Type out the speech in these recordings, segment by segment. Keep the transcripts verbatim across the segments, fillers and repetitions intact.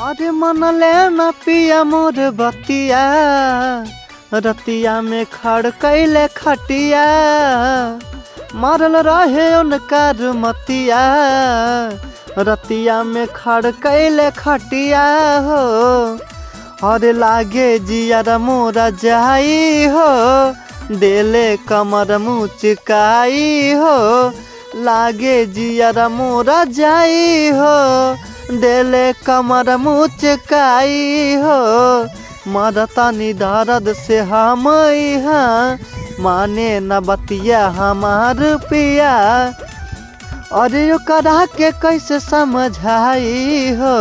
अरे मनले न पिया मोर बतिया, रतिया में खड़ कैले खटिया। मारल रहे उनकर मतिया, रतिया में खड़ कैले खटिया हो। अरे लागे जियर मोरा जाई हो, देले कमर मुचकाई हो। लागे जियर मोरा जाई हो, देले कमर मुचकाई हो। मरतानी दर्द से हम इहाँ, माने न बतिया हमार पिया। अरे ओकरा के कैसे समझाई हो,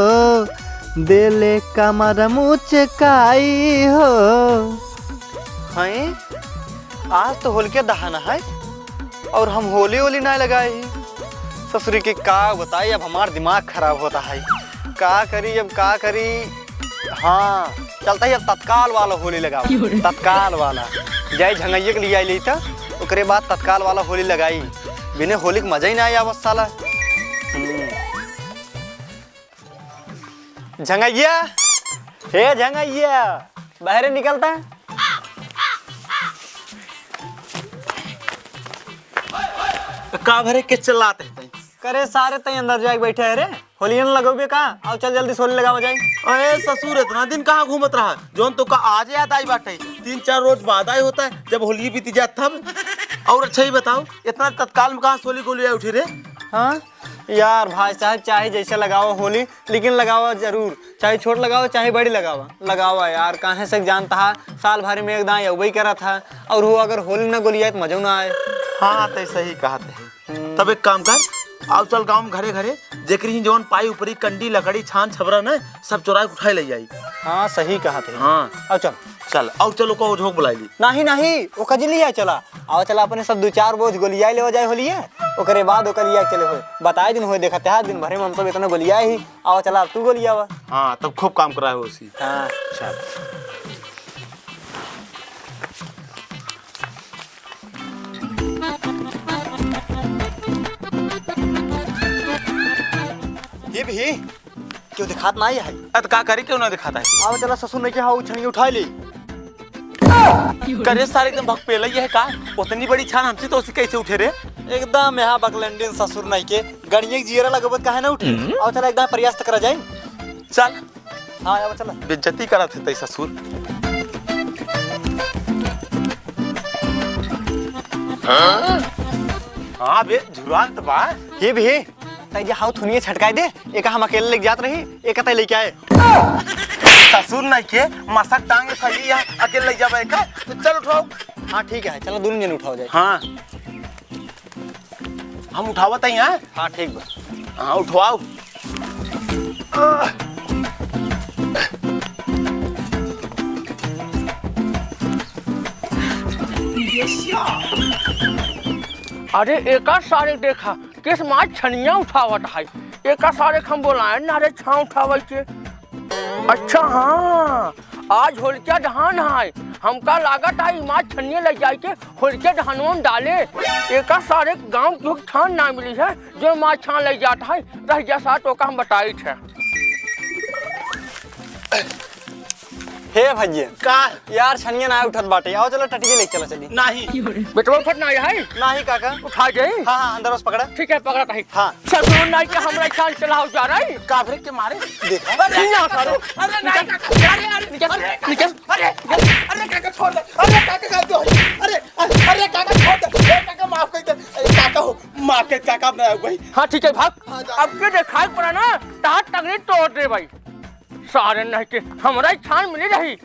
देले कमर मुचकाई हो। हैं? आज तो होलिके दहन है और हम होली वोली नाहीं लगाए ही। ससुरी के का बताई, अब हमार दिमाग खराब होता है। का करी, अब का करी? हाँ, चलता ही अब तत्काल वाला होली लगावा। क्यों रे? तत्काल वाला। जाई झंगैया के लियाई लेई त, ओकरे बाद तत्काल वाला होली लगाई। बिना होली के मजा ही ना आई आवत साला। हम्म। झंगैया, हे झंगैया, बहरे निकलता। का भरे के चिल्लात है तई? करे सारे, तई अंदर जाके बैठे है रे। होलिया न लगौबे का? आओ चल जल्दी से होली लगावा जाए। अरे ससुर, इतना दिन कहाँ घूमत रहा? जौन तो का आज याद आई बाटे, तीन चार रोज बाद आई होता है, जब होली बीती जात तब। और अच्छा ही बताओ, इतना तत्काल में कहाँ से होली गोली आई उठी रे? हाँ यार भाई साहब, चाहे जैसे लगावा होली, लेकिन लगावा जरूर, चाहे छोट लगावा चाहे बड़ी लगावा, लगावा यार। काहे से जानता है, साल भर में एक दाई अउबई करत है, और वो अगर होली न गोलियाए तो मजो ना आए। हाँ, तै सही कहत है। हम्म। तब एक काम कर, आओ चल गाँव में घरे घरे, जेकरी ही जौन पाई उपरी कंडी, लकड़ी, छान, छबरा न, सब चोराई उठाए ले जाई। हाँ, सही कहत है। हाँ। आओ चल। चल, आओ चल, ओका ओझोक बुलाई ली। नहीं, नहीं, ओका जिन लिया चला। आओ चला, अपने सब दो चार बोझ गोलियाए लेवा जाए होलिये, ओकरे बाद ओका लिया चले होए। बताए दिन होए, देखा त्योहार दिन भरे में हम सब इतना गोलियाए ही। आओ चला, अब तू गोलियावा। हाँ, तब खूब काम करा है उसी। हाँ। चल। ये भी क्यों दिखात ना आई है? अत का करी, क्यों ना दिखाता है? आओ चला ससुर नहीं के, हाँ, छनिया उठा ली। करे सारे एकदम भकपेला ही है का? उतनी बड़ी छान हमसे तो उसी कैसे उठे रे? एकदम यहाँ बकलंडिन ससुर नहीं के, गणिये के जियरा लगबत काहे ना उठे? हम्म। आओ चला एकदम प्रयास तो करा जाए। चल। हाँ, आओ चला। बेइज्जती करत है तई ससुर। हाँ बे, झुरान तो बा। ये भी है। तै जे हाउ थुनिया छटकाए दे, एका हम अकेले लेके जात रही, एका तै लेके आए। ससुर नहीं के, मसक टांग में फैली यहाँ, अकेले ले जाबे एका, तो चल उठाओ। हाँ, ठीक है, चलो दोनों जन उठाओ जाए। हाँ। हम उठावत हई, हाँ? हाँ, ठीक बा। हाँ, उठवाओ। अरे, एका सारे देखा, किस माँ छनिया उठावत है। एका सारे हम बोलाए ना रे छाँव उठावे के। अच्छा हाँ, आज होलिका दहन है, हमका लागत है ई माँ छनिया ले जाए के होलिका दहनवा में डाले। एका सारे गाँव के छान ना मिली है, जो माँ छान ले जात है, रह गया साथ ओका हम बताई थे। हे भैया। का? यार, छनिया ना उठत बाटे। आओ, चलो, टटिया लेके चला चली। नहीं। बेटवा उठत ना है? नहीं, काका। उठा जाई? हाँ, हाँ, अंदर से पकड़ा। ठीक है, पकड़ा ताही। हाँ। ससुर नहीं के हमरा छान चलाओ जा रही। काबरे के मारे? देखा। अरे, नहीं, सारे। अरे, नहीं, काका। अरे, अरे, निकल, अरे, निकल। अरे, अरे, अरे, काका, छोड़ दे। अरे, काका, काका, अरे, अरे, अरे, काका, छोड़ दे। ए, काका, माफ कर दे। अरे, काका हो, माफ कर, काका, अब ना आऊँ भाई। हाँ, ठीक है, भाग। हाँ, जा। अब के देखाई पड़ा ना, तार टंगरी तोड़ दे भाई। सारे नहीं के, हमरा ही छान मिली रही।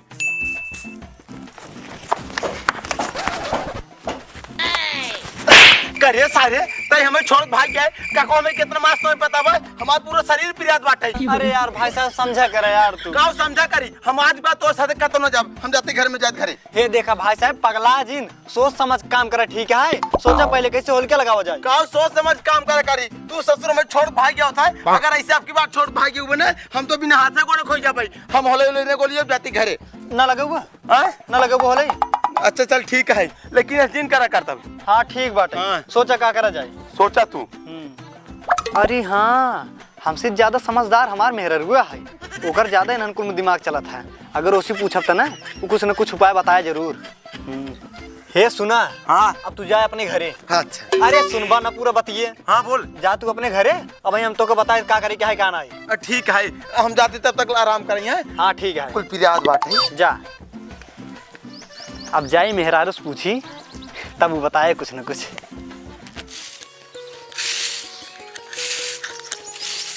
करे सारे, तई हमें छोड़ भाग गए। काको हमें कितना मास तुम्हें पता बा? हमार पूरा शरीर पिरात बाटे। अरे यार भाई साहब, समझा करे यार तू। का समझा करी? हम आज बात तोर साथे कतो न जाब। हम जाते घर में जात घरे। हे देखा भाई साहब, पगला जिन, सोच समझ काम करे, ठीक है? सोचा पहले कैसे होलिका लगावा जाए। का सोच समझ काम करे करी? तू ससुर में छोड़ भाग गया होता है। अगर ऐसे आपकी बात छोड़ भाग गई बने, हम तो बिना हाथ से गोड़े खोई जा भाई। हम होले होले ने गोलिए जाती घरे। ना लगेबो? हाँ? ना लगेबो होले? अच्छा चल ठीक है, लेकिन ऐसे जिन करा करता। हाँ ठीक बाटे। हाँ। सोचा का करा जाए। सोचा तू। हम्म। अरे हाँ, हमसे ज्यादा समझदार हमार मेहररुआ है। ओकर ज्यादा इन्हन कुल में दिमाग चलत है। अगर ओसी पूछब त ना, उ कुछ न कुछ उपाय बताए जरूर। हम्म। हे सुना। हाँ। अब तू जाए अपने घरे। अच्छा। अरे सुनबा ना पूरा बतिये। हाँ, बोल। जा तू अपने घरे, अब हम तोके बताए का करे के है, का नाहीं। अ, ठीक है, हम जाते तब तक आराम करें, हैं? हाँ, ठीक है। कुल पिरियात बात है। जा। अब जाई मेहरारू से पूछी, तब उ बताए कुछ न कुछ।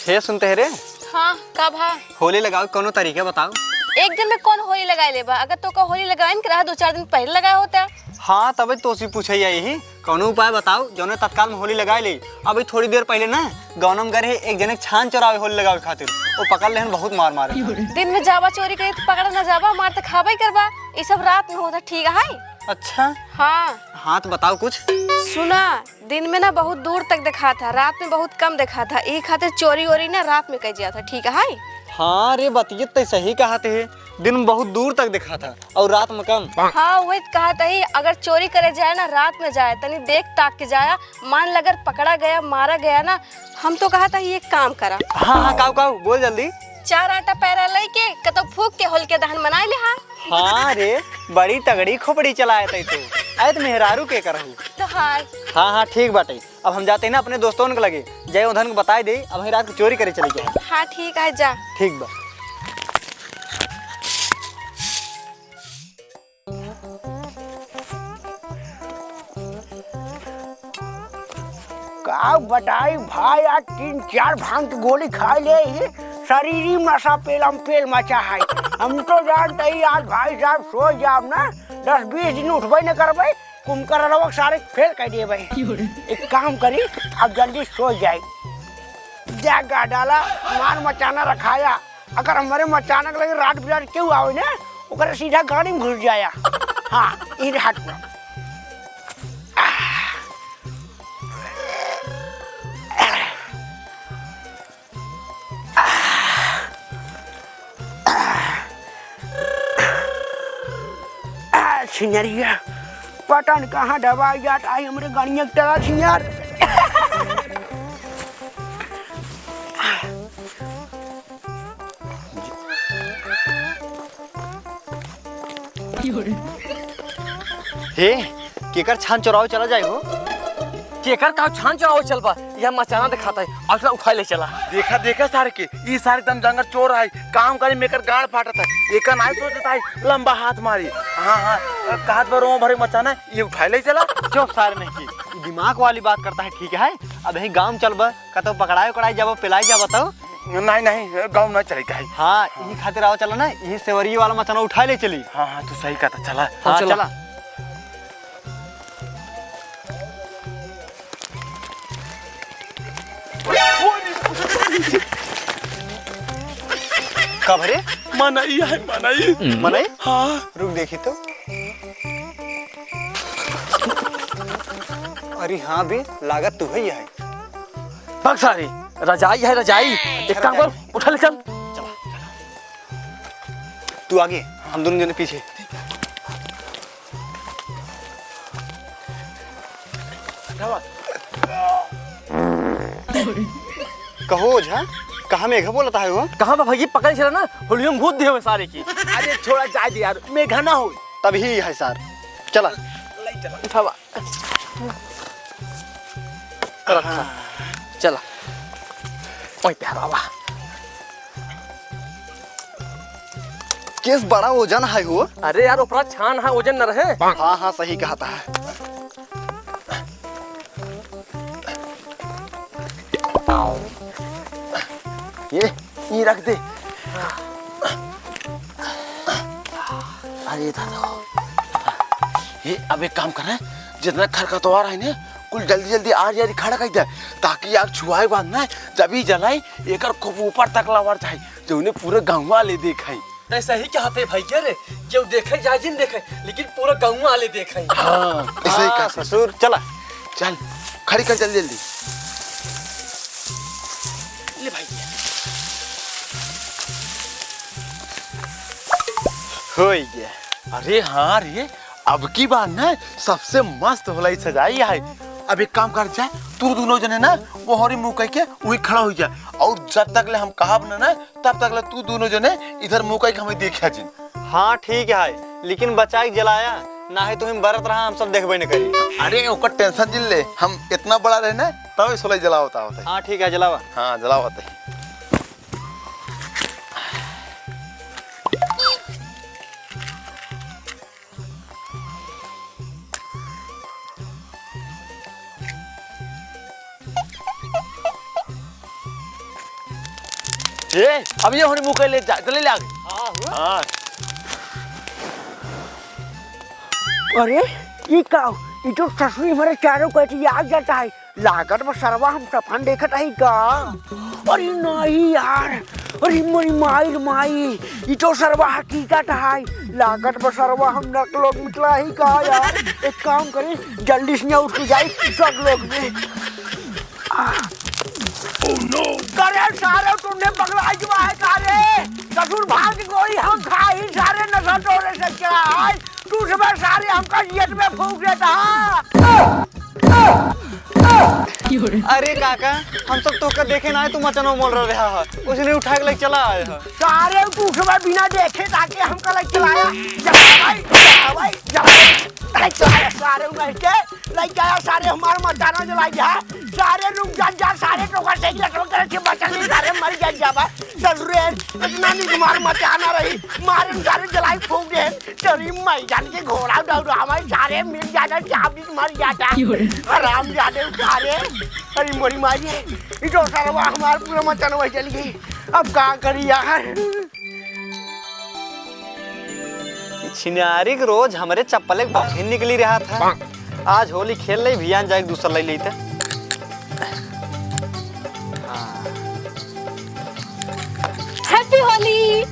हे सुनते है रे। हाँ, का भा? होली लगावे कौनो तरीका बताओ। एक दिन में कौन होली लगाए लेबा? अगर तोका होली लगावे के रहा, दो चार दिन पहले लगाए होता। हाँ, तबे तोसी पूछे यही। कौनो उपाय बताओ, जौने तत्काल में होली लगाए ले। अभी थोड़ी देर पहले ना, गौनम करे एक जने के छान चोरावे होली लगावे खातिर। वो पकड़ लेहन, बहुत मार मारे। दिन में जाबा चोरी करे तो पकड़ा ना जाबा, मार तो खाबा ही करबा। ये सब रात में होता, ठीक है? अच्छा। हाँ। हाँ, तो बताओ कुछ। सुना, दिन में ना बहुत दूर तक देखात है, रात में बहुत कम देखात है, ई खातिर चोरी ओरी ना रात में कइ जात है, ठीक है? हाँ रे, बतियत तो सही कहत है, दिन में बहुत दूर तक देखात है और रात में कम। हाँ, वही कहत ही, अगर चोरी करे जाए ना रात में जाए, तनी देख ताक के जाया, मान ल अगर पकड़ा गया, मारा गया ना, हम तो कहत ही एक काम करा। हाँ, हाँ, काऊ, काऊ, बोल जल्दी। चार आटा पैरा लेके कतौ फूक के होली के दहन मनाए ले हा। हाँ रे, बड़ी तगड़ी खोपड़ी चलाए तै तू। आए तो मेहरारू के करहू। तो हाँ। हाँ, हाँ, ठीक बाटे। अब हम जाते हैं ना अपने दोस्तों के लगे, जय उधन को बताए दे, अब हम रात को चोरी करे चले जाए। हाँ, ठीक है, जा। ठीक बा। का बताई भाई, आज तीन चार भांग की गोली खाए ले ही, शरीर ही नशा पेलम पेल मचा है। हम तो जानते ही आज भाई साहब सो जाब ना, दस बीस दिन उठबे न करबे, कुंभकर्णवा के सारे फेल कर दिए भाई। एक काम करी, अब जल्दी सो जाए। जा गा डाला, मार मचाना रखाया। अगर हमरे मचाना के लगे रात बिरात केहू आवे ना, ओकरे सीधा गाड़ी में घुस जाया। हाँ, ई हाथ में। आ, छिनरिया, पता न कहाँ दबाई जात आई हमरे गणिया के तरह छिनार। हे, केकर छान चोरावे चला जाए हो? केकर का छान चोरावे चल बा? यह मचाना दिखाता है, असला उठा ले चला। देखा, देखा सारे के, ई सारे दम जंगल चोर है, काम करे में एकर गाड़ फाटत है, एकर नाई सोचत है, लंबा हाथ मारी। हाँ, हाँ, कहत बा रोवा भरे मचाना, ये उठा ले चला। चुप सारे नहीं की, ई दिमाग वाली बात करता है, ठीक है? अब यही गाँव चल बा, कतौ पकड़ाए उकड़ाए जाबो, पिलाए जाबो तौ? नहीं, नहीं, गाँव ना चले के है। हाँ, यही खातिर आवा चला ना, यही सेवरिये वाला मचाना उठा ले चली। हाँ, हाँ, तू सही कहता, चला। हाँ, चला। चला। कब रे? मनई है, मनई। मनई? हाँ। रुक देखी तो। अरे हाँ बे, लागत तू ही है। भाग सारे, रजाई है रजाई। एक काम कर, उठा ले चल। तू आगे, हम दोनों जने पीछे। कहो ओझा, कहाँ मेघा बोलत है हो? कहाँ बा भैया, पकड़ चला ना, होलियो में भूत दिहे हुए सारे की। अरे छोड़ा, जाए दे यार, मेघा ना हो। तभी है सार, चला। उठावा। रखा। चला। ओए प्यारा बा। केस बड़ा ओजन है हो। अरे यार, ओपरा छान है, ओजन न रहे। हाँ, हाँ, सही कहता है। ये, ये रख दे। अरे दादा। ये अब एक काम कर रहे हैं, जितना खरखतवार है ना, कुल जल्दी जल्दी आर यारी खड़ा कर दे, ताकि आग छुआए बाद ना, जब ही जलाई, एकर खूब ऊपर तक लवर जाए, जौने पूरे गाँव वाले देखे। तै सही कहत है भैया रे, केहू देखे या जिन देखे, लेकिन पूरा गाँव वाले देखे। हाँ, ऐसे ही हाँ, कहते। ससुर, चला। चल, खड़ी कर जल्दी जल्दी। ले भैया। होइ गया। अरे हाँ रे, अब की बार ना सबसे मस्त होलाई सजाई है। अब एक काम कर जा, तू दुनो जने ना वो होरी मुँह कइके उही खड़ा होइ जा, और जब तक ले हम कहब ना ना, तब तक ले तू दुनो जने इधर मुँह कइके हमें देखा जिन। हाँ ठीक है, लेकिन बचाइक जलाया, नाहीं तो हम बरत रहा, हम सब देखबे न करी। अरे ओकर tension जिन ले, हम इतना बड़ा रहे ना, तब इसको जलावत आवत है। हाँ ठीक है, जलावा। हाँ जलावत है। ए, अब ये होरी मुँह कइ ले जा, चले ले आगे। हाँ, हुआ। हाँ। अरे, ई का? ई तो ससुरी हमरे चारों कइती आग जाता है। लागत बा सरवा हम सपन देखत हई का? अरे नाहीं यार, अरे मोरी माई रे माई, ई तो सरवा हकीकत है। लागत बा सरवा हम नकलोक मिटला ही का यार? एक काम करी, जल्दी से यहाँ उठ के जाई सब लोग में। करे सारे, तूने पगला जुआ है का रे? ससुर भाग गोई हम खाई सारे, नशा तोरे से चढ़ा है। तू सब सारे हमका जेट में फूंक देता है। अरे काका, हम सब तोहका देखे ना है, तू मचनो मोल रहा है, उसने उठा के ले चला आया है। सारे तू सब बिना देखे ताके हमका ले चलाया। जा भाई, जा भाई, जा भाई। ले चलाया सारे उन्हें के, ले जाया सारे हमार मचाना जला गया। सारे रुक जा, जा सारे तो का सही लटक कर के बचा नहीं, सारे मर जा, जा भाई। ससुरे, इतना नहीं मार मचाना रही, मारे सारे जलाई फूंक दे। तेरी माई जान के घोड़ा दौड़ा हमारे सारे मिल जाता, चाबी से मर जाता। क्यों रे? हराम जादे सारे। अरे मोरी माई रे, ये तो सरवा हमार पूरा मचाना वही चली गई। अब का करी यार? छिनारी के रोज हमरे चप्पल एक बाहर निकली रहा था। आज होली खेल ले, भियान जाए दूसर ले लेते। हाँ। Happy होली।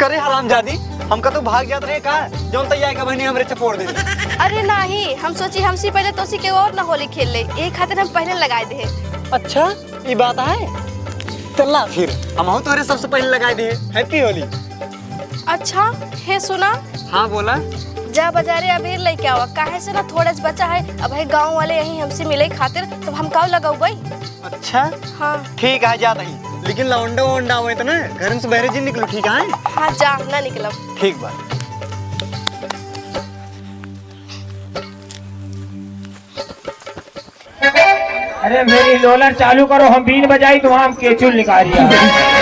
करे हरामजादी, हमका तो भाग जात रहे का, जौन तैयार का बहनी हमरे चपोड़ दे। अरे नाहीं, हम सोची हमसे पहले तोसी के और ना होली खेल ले, यही खातिर हम पहले लगाए दे। अच्छा, ई बात है? त ला फिर, हमहू तोहरे सबसे पहले लगाए दे। Happy होली। अच्छा, हे सुना। हाँ, बोला। जा बाजारे अबीर लेके आवा, काहे से ना थोड़े से बचा है, अब है गाँव वाले यहीं हमसे मिले खातिर, तब हम काउ लगौबै? अच्छा? हाँ। ठीक है, जात ही। लेकिन लौंडा वोंडा आवे त ना, घर से बहरे जिन निकलू, ठीक है? हाँ, जा, ना निकलब। ठीक बा। अरे मेरी लोलर चालू करो, हम बीन बजाई तो वहाँ हम केचुल निकाल रिया।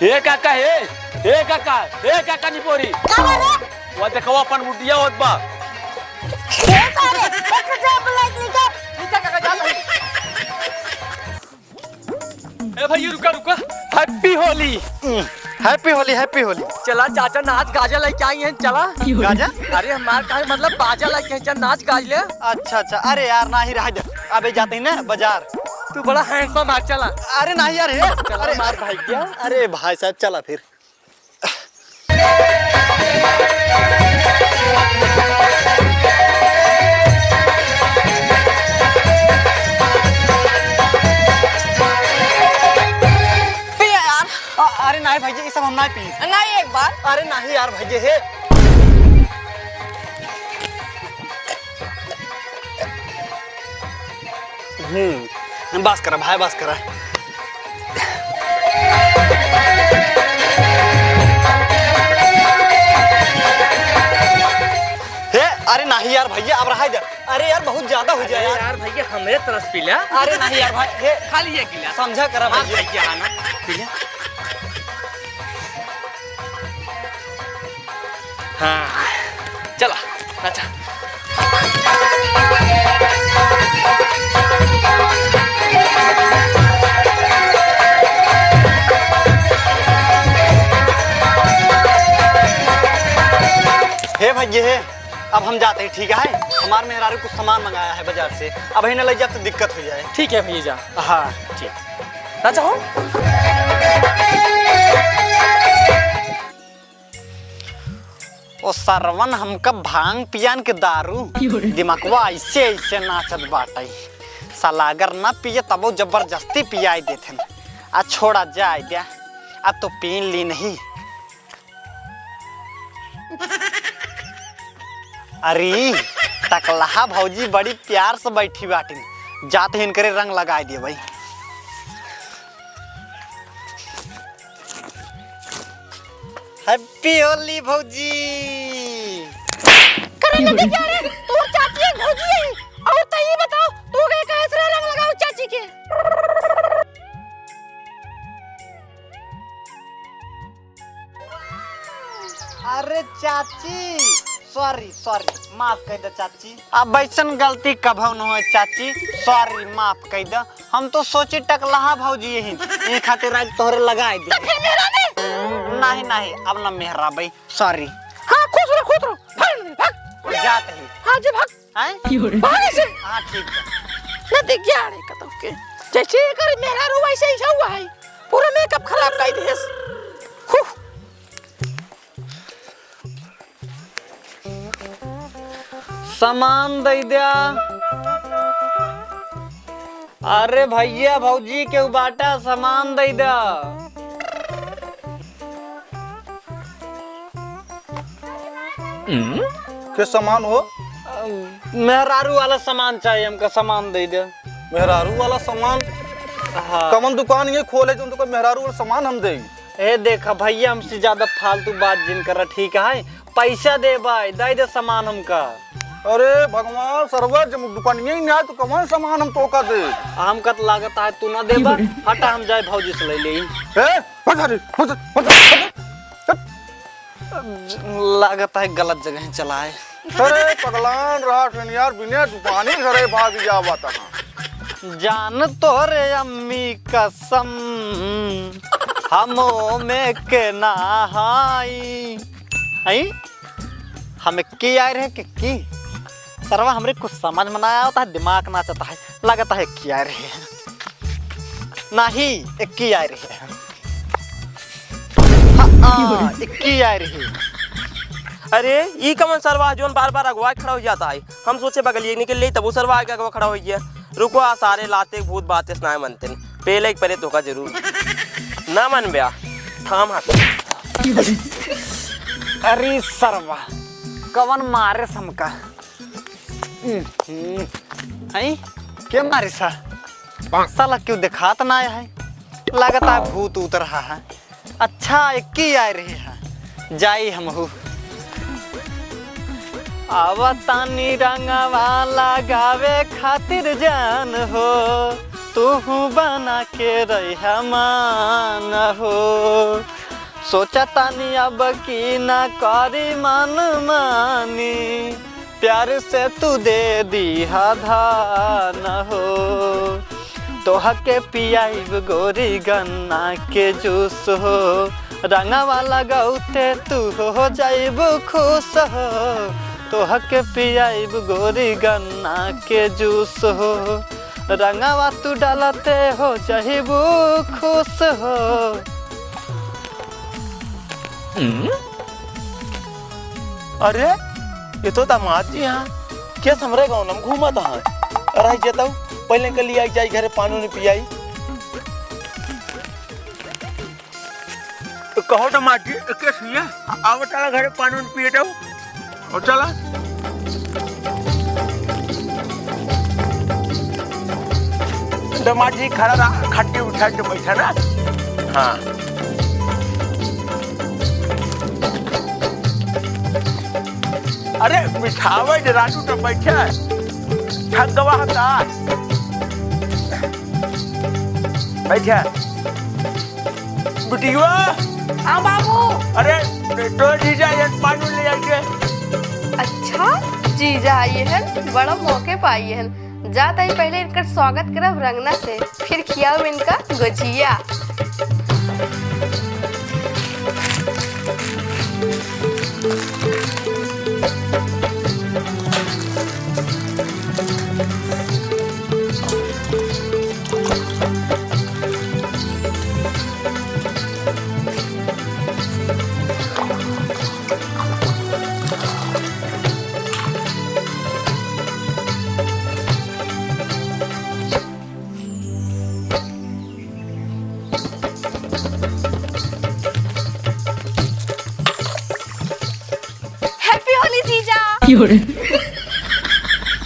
हे काका, हे, हे काका, हे काका निपोरी। का बा रे? वो देखो अपन मुंडिया होत बा। हे सारे, एक तो जब लाइट नहीं तो। ठीक है काका, जा भाई। ए भैया, रुका, रुका। Happy होली। Happy होली, Happy होली। चला चाचा, नाच गाजा लेके आई हैं, चला। गाजा? अरे हमार कहे मतलब बाजा लेके हैं, चल नाच गाज ले। अच्छा, अच्छा, अरे यार, नाहीं रहा दे, अबे जाते ही ना बाजार। तू बड़ा handsome है, चला। अरे नाहीं यार, हे, चला अरे मार भाई क्या? अरे भाई साहब, चला फिर। पिया यार। अ-, अरे नाहीं भैया, ये सब हम नाहीं पी। नाहीं, एक बार। अरे नाहीं यार भैया, हे। हम्म, बस करा भाई, बस करा। हे, अरे नाहीं यार भैया, अब रहा दे। अरे यार, बहुत ज्यादा हो अरे जाए यार। यार भैया, हमरे तरफ से पी ले। अरे नाहीं यार भाई, हे, खाली एक गिलास। समझा करा हाँ भैया। भैया, हाँ ना, पी ले। हाँ, चला, अच्छा। हे भैया, हे, अब हम जाते हैं, ठीक है? हमार मेहरारू कुछ सामान मंगाया है बाजार से, अब ही न ले जाब तो दिक्कत हो जाए। ठीक है भैया, जा। हाँ। ठीक। राजा हो। ओ सरवन हमका भांग पियान के दारू, दिमकवा ऐसे ऐसे नाचत बाटइ। साला अगर ना पिए तबो जबरदस्ती पियाई देथन। आ छोड़ा जाए द्या, अब तो पीन ली नहीं। अरे, टकलहा भौजी बड़ी प्यार से बैठी बाटिन, जात ही इनकरे रंग लगाए दिए भाई। Happy होली भौजी। करे लगे क्या रे? तोर चाची एक भौजी है। और तो ये बताओ, तू गए कैसे रंग लगाओ चाची के? अरे चाची, sorry, sorry, माफ कर दे चाची। अब ऐसन गलती कभो न होए चाची, sorry, माफ कर दे। हम तो सोची टकलहा भौजी यही, ये खातिर आज तोहरे लगाए दे। तो फिर मेहरा नहीं? नहीं, नहीं, अब ना मेहरा भाई, sorry। हाँ, खुश रहो, खुश रहो। भाग, भाग। जात ही। हाँ जी, भाग। हैं? भाग से। हाँ, ठीक है। ना देख गया रे कतौ के। जैसे एकर मेहरारू वैसे ही हुआ है। पूरा makeup खराब कर दियस। हु। सामान दइ द्या। अरे भइया भौजी केहू बाटा, सामान दइ द्या। के सामान हो? मेहरारू वाला सामान चाही हमका, सामान दइ द्या। मेहरारू वाला सामान? हाँ। कवन दुकान ये खोले जो तुमका मेहरारू वाला सामान हम देई? ए देखा भइया, हमसे ज्यादा फालतू बात जिन करा, ठीक है? पैसा दे भाई, दइ दे सामान हमका। अरे भगवान, सरवा, जब दुकानिया ही ना आए तो कवन सामान हम तोका दे? हमका तो लागत है तू ना देबा। हटा, हम जाए भौजी से ले ले। ए, भजा रे, भजा, भजा, भजा। लागत है गलत जगह चला है। अरे पगलान रहा सन यार, बिना दुकानी घरे भाग जावा तहाँ। जान तोरे अम्मी कसम, हमो में के ना हाई। हैं? हम इक्की आए रहे कि की? सरवा हमरे कुछ समझ में ना आवता है, दिमाग नाचता है, लगता है इक्की आए रहे। नहीं, इक्की आए रहे। हाँ, हाँ, इक्की आए रहे। अरे, ई कमन सरवा जोन बार-बार अगुआ खड़ा हो जाता है? हम सोचे बगलिए निकल ले, तब वो सरवा आके अगवा खड़ा होइ गया। रुको, आ सारे लाते भूत बातें सुनाए मनते न। पेले एक परे तोका जरूर। ना मन ब्या, थाम हाथ। अरे सरवा, कवन मारे समका? हम्म, हम्म। हैं? के मारे सा? साला क्यों देखात ना आया है? लगता है भूत उतर रहा है। अच्छा, इक्की आए रही है, जाई हमहू। आवतानी रंगवा लगावे खातिर जान हो, तूहू बना के रहिया मान हो। सोचतानी अब की ना करी मन मानी, प्यार से तू दे दीहा धान हो। तोहके पियाइब गोरी गन्ना के जूस हो, रंगवा लगौते तू हो जाइब खुश हो। तोहके पियाइब गोरी गन्ना के जूस हो, रंगवा तू डालते हो जाइब खुश हो। हम्म? अरे, ये तो दामाद जी हैं। केस हमरे गाँव में घूमत हैं। अरे, जतऊ, पहले के लिए आई जाई घरे पानी उनी पियाई। तो कहो दामाद जी, केस ये? आओ चला घरे पानी उनी पिए जाओ। और चला। दामाद जी खड़ा रहा, खट्टी उठा के बैठा ना। हाँ। अरे, बिठावे जे राजू तो बैठा। थक गवा का? बैठा। बिटिया। हाँ बाबू। अरे, तो जीजा ये पानी ले आइए। अच्छा, जीजा आई है, बड़ा मौके पे आई है। जा तई पहले इनकर स्वागत करब रंगना से, फिर खियाओ इनका गोझिया।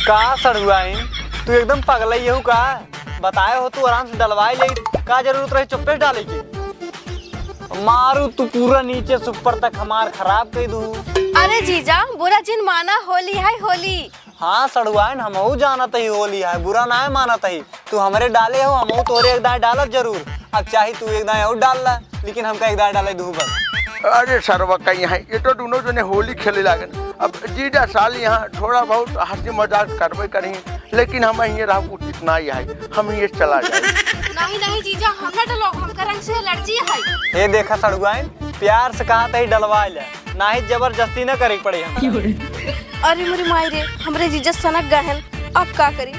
का सड़ुआइन, तू एकदम पगलई हऊ का? बताए हो तू आराम से डलवाए ले, का जरूरत रही चुप्पे से डाले के? मारू तू पूरा नीचे से ऊपर तक हमार खराब कर दू। अरे जीजा, बुरा जिन माना, होली है होली। हाँ सड़ुआइन, हमहू जानत ही होली है, बुरा नाय मानत ही। तू हमरे डाले हो, हमहू तोरे एक दाए डालब जरूर। अब चाही तू एक दाए और डाल ला, लेकिन हमका एक दाए डाले दू बस। अरे सरवा कहीं है, ये तो दोनों जने होली खेले लागन। अब जीजा साली यहाँ थोड़ा बहुत हंसी मजाक करबे करी, लेकिन हम हियाँ रहब उचित नाहीं है, हम हियाँ चला जाए। नहीं, नहीं जीजा, हम ना डलो, हमका रंग से एलर्जी है। हे देखा सड़ुआइन, प्यार से कहा तही डलवा ले, नाहीं जबरदस्ती न करे के पड़े हमका। अरे मोरी माई रे, हमरे जीजा सनक गए हैं, अब का करी?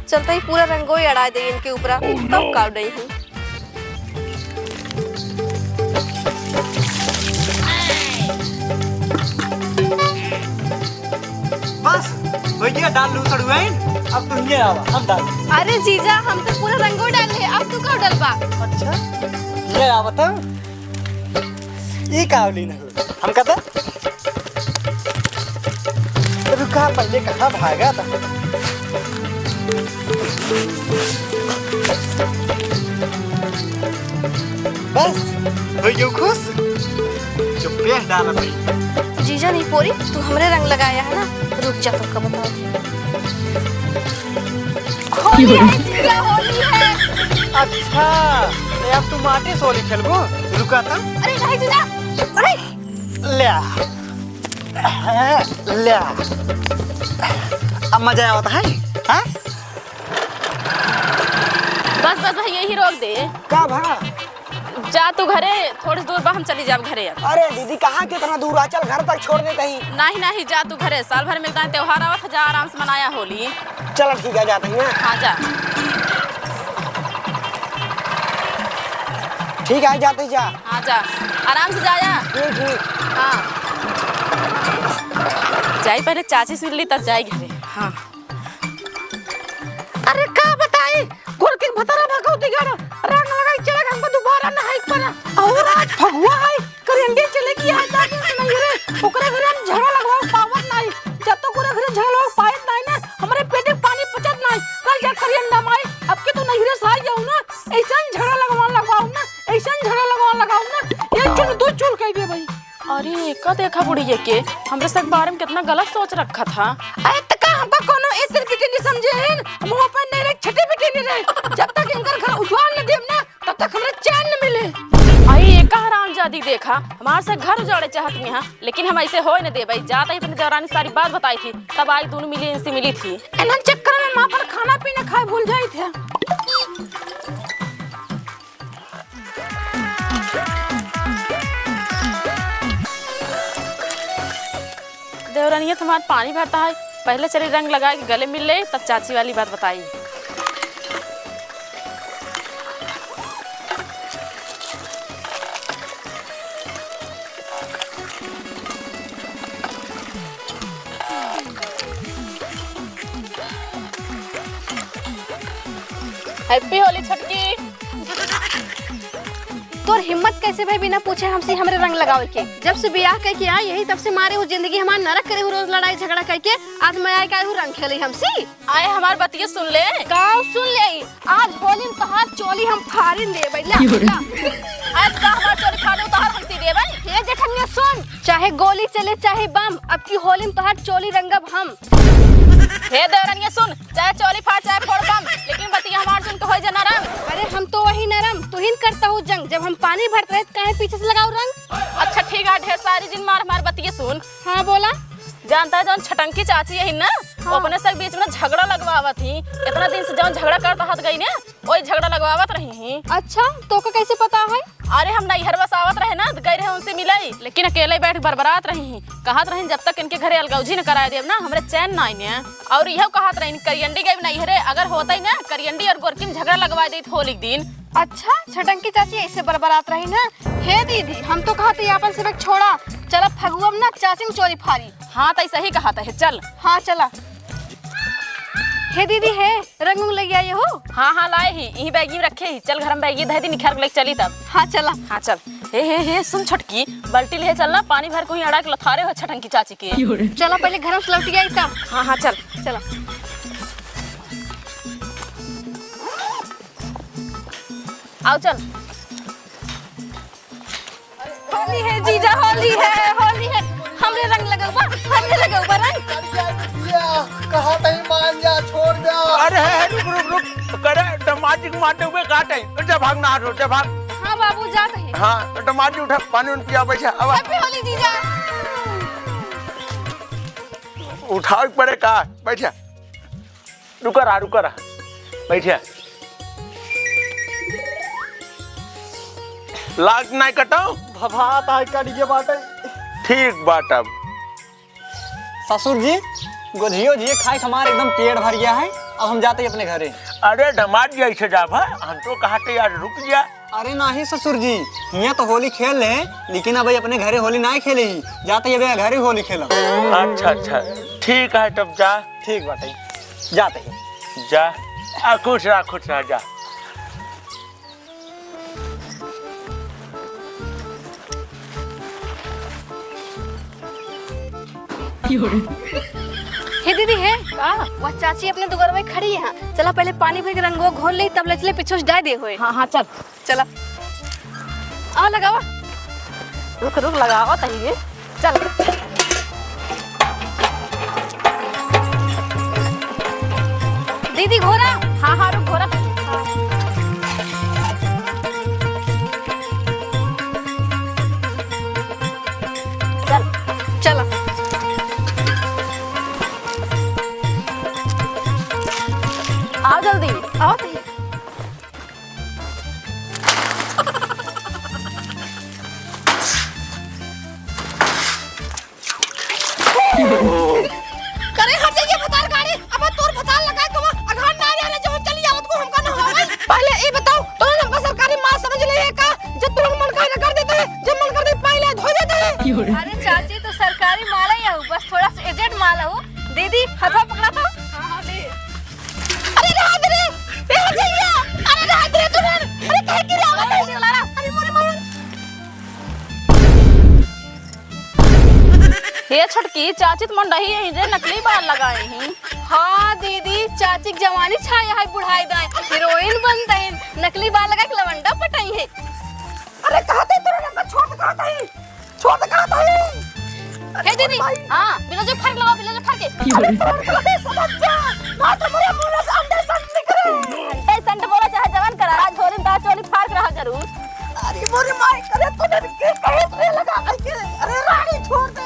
चलते ही पूरा रंगो ही अड़ा दे इनके ऊपरा, तब का डई हूँ। बस, हो गया, डाल लू सड़ुआइन, अब तुम ये आवा, हम डाल। अरे जीजा, हम तो पूरा रंगो डाल ले, अब तू का डलबा? अच्छा, ले आवा तो। ये का होली न हो? हम कहता, रुका, पहले कहाँ भागा था? बस, हो गयो खुश? चुप्पे डाल भाई। जीजा नहीं पोरी, तू हमरे रंग लगाया है ना? रुक जा, तुमका बताओ। होली है जीजा, होली है। अच्छा, तो अब तू माटी से होली खेलबो? रुका था। अरे नहीं जीजा, अरे। ले आ। ले आ। अब मजा आवत है, हाँ? बस, बस भाई, यही रोक दे। का भा? जा तू घरे, थोड़ी दूर बा, हम चली जाब घरे अब। अरे दीदी, कहाँ कितना दूर आ? चल घर तक छोड़ देते ही। नहीं, नहीं, जा तू घरे, साल भर मिलता है, त्योहार आवत है, जा आराम से मनाया होली। चलो ठीक है, जाते ही ना। हाँ, जा। ठीक है, जाते ही जा। हाँ, जा, आराम से जाया। ठीक, ठीक। हाँ, जाई पहले चाची से मिल ली, तब जाई घरे। हाँ। अरे का बताई, गोरकी भतरा भगौती गाड़ा, रंग लगाई चला गंगा दोबारा नहाई पड़ा। और आज फगुआ है, करेंगे चले की आज जाके नहीं रे, ओकरे घरे हम झगड़ा लगवाओ पावत नहीं। जब तक ओकरे घरे झगड़ा लगवाओ पायत नहीं ना, हमरे पेटे पानी पचत नहीं। कल जा करियंडा माई, अब के तू नहीं रे साई जाऊ ना, ऐसा झगड़ा लगवा लगवाओ ना, ऐसा झगड़ा लगवा लगाओ ना, एक चुल दो चुल कह दे भाई। अरे, एका देखा बुढ़िया के, हमरे सब बारे में कितना गलत सोच रखा था। अरे, त का हमका कोनो इतर बिटिनी समझे हैं? मुँह पर नहीं रहे, छठे बिटिनी रहे। जब तक इनकर घर उजाड़ न देब ना, तब तक हमरा चैन न मिले। आई, एका हरामजादी देखा, हमार से घर उजाड़े चाहत में हा, लेकिन हम ऐसे होए न देबई। जात ही अपनी देवरानी सारी बात बताई थी, तब आई दोनों मिली, इनसे मिली थी। इन्हन चक्कर में हम अपन खाना पीना खाए भूल जाई थे। देवरनिया, तुम्हार पानी भरता है, पहले चली रंग लगाए के गले मिल ले, तब चाची वाली बात बताई। Happy होली छोटकी। तोर हिम्मत कैसे भई बिना पूछे हमसे हमरे रंग लगावे के? जब से बियाह कइके आई यही तब से मारे हूँ जिंदगी हमार नरक करे हूँ, रोज लड़ाई झगड़ा कइके। आज मैं आए के आई हूँ रंग खेले हमसे। आए हमार बतिया सुन ले। का सुन ले? आज होली में तोहार चोली हम फाड़िन देबे। ले, ले। आज का हमार चोली फाड़े तोहार हमसे देबे? हे जेठनिया सुन, चाहे गोली चले चाहे बम, अब की होली में तोहार चोली रंगब हम। हे देवरनिया सुन, चाहे चोली फाड़ चाहे फोड़ बम, लेकिन बतिया हमार सुन के होई जा नरम। अरे हम तो वही नरम, तुहिन करता हूँ जंग। जब हम पानी भरत रहे त काहे पीछे से लगाऊ रंग? अच्छा ठीक है, ढेर सारी जिन मार, हमार बतिया सुन। हाँ बोला। जानता है जौन छटंकी चाची यही ना, हाँ। अपने सब बीच में झगड़ा लगवावत ही। इतना दिन से जौन झगड़ा करता हत गई ना, वही झगड़ा लगवावत रही ही। अच्छा, तोका कैसे पता है? अरे हम नैहर बस आवत रहे ना, त गई रहे उनसे मिलई, लेकिन अकेले बैठ बरबरात रही ही। कहत रही जब तक इनके घरे अलगौजी न कराए देब ना, हमरे चैन ना आइने। और इहो कहत रही करियंडी गई नैहरे, अगर होतई ना करियंडी और गोरकी में झगड़ा लगवा देत होली के दिन। अच्छा, छटंकी चाची ऐसे बरबरात रही ना। हे दीदी, हम तो कहत ही आपन सबक छोड़ा, चला फगुआ में ना चाची में चोरी फारी। हाँ, तई सही कहत है, चल। हाँ, चला। हे दीदी, हे रंग उंग लइ आए हो? हाँ, हाँ, लाए ही, इही बैगी में रखे ही। चल, घर में बैगी धइ दी, निखार के लेके चली तब। हाँ, चला। हाँ, चल। हे, हे, हे, सुन छोटकी, बाल्टी ले चलना, पानी भर के वहीं अड़ा के लथारे हो छटंकी चाची के। चला, पहिले घर से लौटि आई तब। हाँ, हाँ, चल। चला। आओ, चल। होली है जीजा, होली है, होली है। हमरे रंग लगउबा, हमरे लगउबा रंग। करिया बिटिया, कहा तई मान जा, छोड़ दे। अरे, हे, हे, रुक, रुक, रुक। करे, टमाटर के मारते हुए काटे। जा भाग, नहा धो, जा भाग। हाँ बाबू, जात है। हाँ, टमाटर उठा, पानी उन पिया, बैठा। अब Happy होली जीजा। उठावे के पड़े का? बैठा। रुका रहा, रुका रहा। बैठिया। लाग नाहीं कटाओ? भभात आइ कट गया बाटे। ठीक बात अब। ससुर जी, गोझियो झिए खाए के हमार एकदम पेट भर गया है। अब हम जाते ही अपने घरे। अरे, डमार जी, ऐसे जाब है? हम तो कहा थे यार, रुक जा। अरे नाहीं ससुर जी, हियाँ तो होली खेल ले, लेकिन अब अपने घरे होली नाहीं खेले ही, जाते ही अब घरे होली खेलब। अच्छा, अच्छा, ठीक है, तब जा। ठीक बाटे, जाते ही। जा, आ, खुश रह, खुश रह, जा। हे दीदी, हे। का? वह चाची अपने दुआर में खड़ी है। चला पहिले पानी भर के रंगवा घोल ले, तब ले चले पीछे से डाल दे होए। हाँ, हाँ, चल। चला। आओ लगावा। रुक, रुक, लगावा तही ये। चल। दीदी घोरा। हाँ, हाँ, रुक घोरा। चल, चला। आओ जल्दी। आओ ती। करे हट जाइए भतार गाड़ी। अब तोर भतार लगा के वो अघान ना आ रहे जो चली आवत को हमका ना होवे। पहले ई बताओ, तोहन हमका सरकारी माल समझ ले है का? जब तोहन मन करे कर देते हैं, जब मन कर दे पाई ले धो देते हैं। अरे चाची, तो सरकारी माल ही हूँ, बस थोड़ा सा एजेड माल हूँ। दीदी, हथवा पकड़ा तो। हाँ, हाँ, दे। अरे रहा दे रे, ए हो जइया, अरे रहा दे रे तोहन, अरे काहे गिरा? अरे मोरे माँ। हे छोटकी, चाची त मंडही है रे, नकली बाल लगाए ही। हाँ दीदी, चाची के जवानी छाया है, बुढ़ाई दाए, हीरोइन बन दइन, नकली बाल लगा के लवंडा पटाई है। अरे कहते तोरा ना छोट कहता ही, छोट कहता ही। हे दीदी, हाँ, बिलाजो फर लगा, बिलाजो फर के। अरे तोरा कहते समझ जा, ना तो मेरे मुंह से अंडे संड निकले। अंडे संड बोला चाहे जवन करा, आज होली में चोली फाड़ के रहा जरूर। अरे मोरे माई, अरे तूने भी के कहे रे लगा के, अरे रानी छोड़ दे।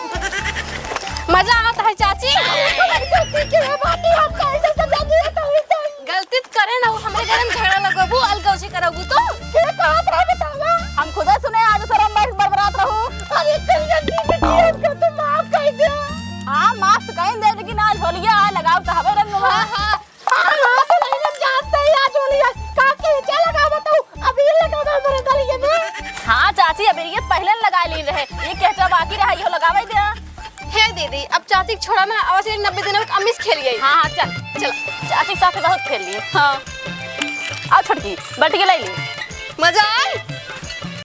मजा आवत है चाची। अरे गलती के है बात, हम कैसे सजा दिए तो ही तो। गलती तो करे ना, हमरे घर में झगड़ा लगबू, अलगौजी करबू तो। के कहत रहे बतावा? हम खुदे सुने आज शरम बैठ बरबरात रहू। अरे कल गलती के किया का तो माफ कर दे। हाँ, माफ तो कहीं दे, लेकिन आज होलिया आ लगाओ तो हवे रंग। हाँ, हाँ। हाँ, हाँ, तो नहीं ना जानते ही आज होली है। का के क्या लगा बताओ? अबीर लगा दो मेरे गलिये में। हाँ चाची, अबीर ये पहले लगा ली रहे, ये कहता बाकी रहा, यो लगावे दे। हे दीदी, अब चाची के छोड़ा ना, अब से नब्बे दिन में अम्मी से खेल गई। हाँ, हाँ, चल, चल, चाची के साथ बहुत खेल लिए। हाँ। आओ छोटकी, बैठ के ले ली। मजा आई?